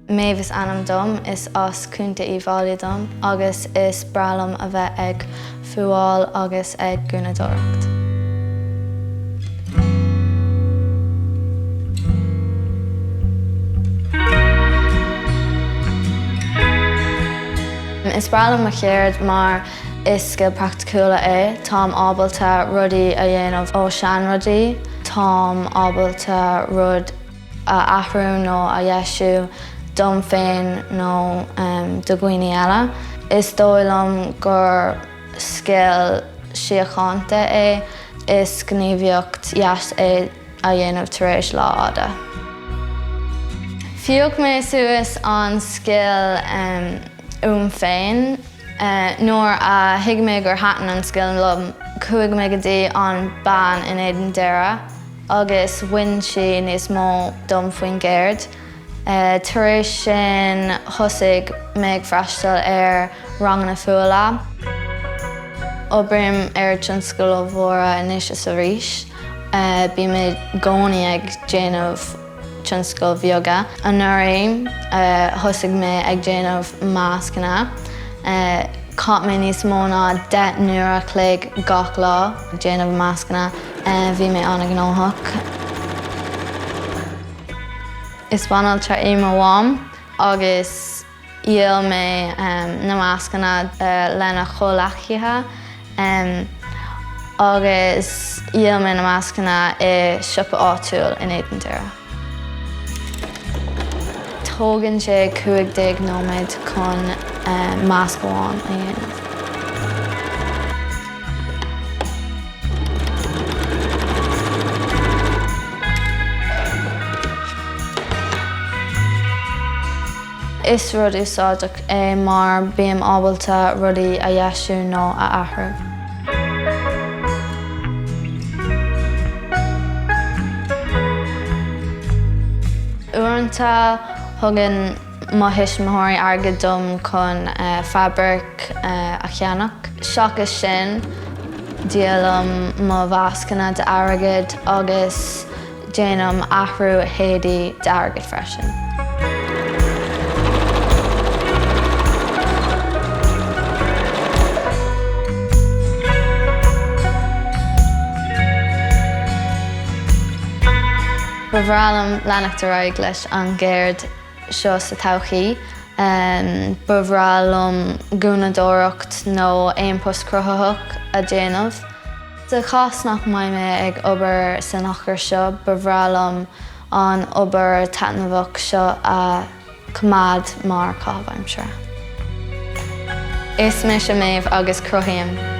Méabh is ainm dom, is as Contae Uíbh Fhailí dom agus is breá liom a bheith ag fuáil agus ag gúnadóireacht. Is breá liom mo cheird mar is scil praiticiúla é. Táim ábalta rudaí a dhéanamh ó seanrudaí. Táim ábalta rud a athrú nó a dheisiú dom féin nó do dhaoine eile. Is dóigh liom gur scil síochánta é. Is gníomhaíocht dheas é a dhéanamh tar éis lá fhada. Phioc mé suas an scil uaim féin. Nuair a thuig mé gur thaitin an scil liom, chuaigh mé go dtí an bean in Éadan Doire agus mhúin sí níos mó dom faoin gceird. Tar éis sin thosaigh mé ag freastal ar ranganna fuála. Oibrím ar tionscadail mhóra anois is arís. Bím i gcónaí ag déanamh. tionscadail bheaga. Anuraidh thosaigh mé ag déanamh mascanna. Chaith mé níos mó ná 10 n-uair a chloig gach lá ag déanamh mascanna. Bhí mé an-ghnóthach. Is banaltra í mo mham agus. Dhíol mé na mascanna lena chomhleacaithe agus dhíol mé na mascanna i siopa áitiúil in Éadan Doire. Tógann sé 15 nóiméad chun masc amháin a dhéanamh. Is rud úsáideach é mar bím ábalta rudaí a dheisiú nó a athrú. Uaireanta thugann mo thuismitheoirí airgead dom chun fabraic a cheannach. Seachas sin, díolaim mo mhascanna d'airgead agus. Déanaim athrú éadaí d'airgead freisin. Ba bhreá liom leanacht ar aghaidh leis an gceird seo sa todhchaí. Ba bhreá liom gúnadóireacht nó aon post cruthaitheach a dhéanamh. Sa chás nach mbeidh mé ag obair san eochair seo, ba bhreá liom an obair taitneamhach seo a choimeád mar chaitheamh aimsire. Is mise Méabh agus cruthaím.